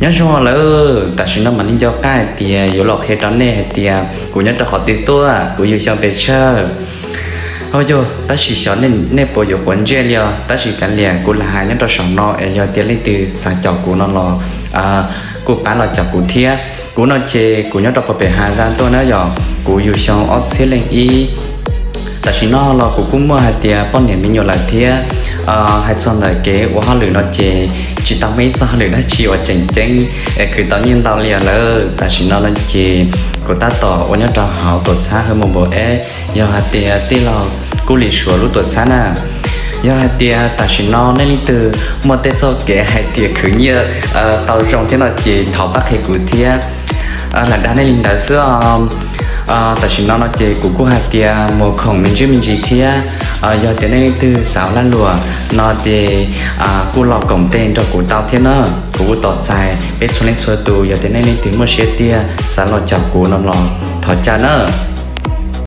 Nyob zoo lawm, tam sim no mam li nco qab hais tias yuav los qhia rau nej hais tias kuv nyob rau qhov twg tuaj, kuv yug xyoo pes tsawg. Ho yog tab sis xyov nej puas yuav quav ntsej li os, tab sis kav liam kuv lam hais nyob rau saum no es yog tias leej twg xav caum kuv no los kuj pab los caum kuv thiab. Kuv no ces kuv nyob rau puag pem Has Zaj tuaj na yom, kuv yug xyoo ob txhiab leej ib. Tam sim no los kuv kuj muaj hais tias poj niam me nyuam lawm thiab. Hais txog ntawm kev ua hauj lwm no ces tsis tau muaj ib txoj hauj lwm dab tsi uas tseem ceeb es khwv tau nyiaj ntau li os lawm. Tam sim no no ces kuv tab tom ua nyob rau hauv tuam txhab Hawj Mus Npaum Eb, yog hais tias tij laug Kub Lis Suav lub tuam txhab na. Yog hais tias tam sim no nej leej twg muaj tej txoj kev hais tias khwv nyiaj tau zoo thiab no ces thov pab qhia kuv thiab. Lam dag nej li ntawd xwb os. Tam sim no no ces kuv kuj hais tias mus khoom me ntsis me ntsis thiab. Yog tias nej leej twg xav ua lag luam no ces kuj los koom tes nrog kuv tau thiab na. Kuv kuj tos txais peb txhua leej txhua tus, yog tias nej leej twg muaj siab tiag xav los caum kuv no los thov caw na.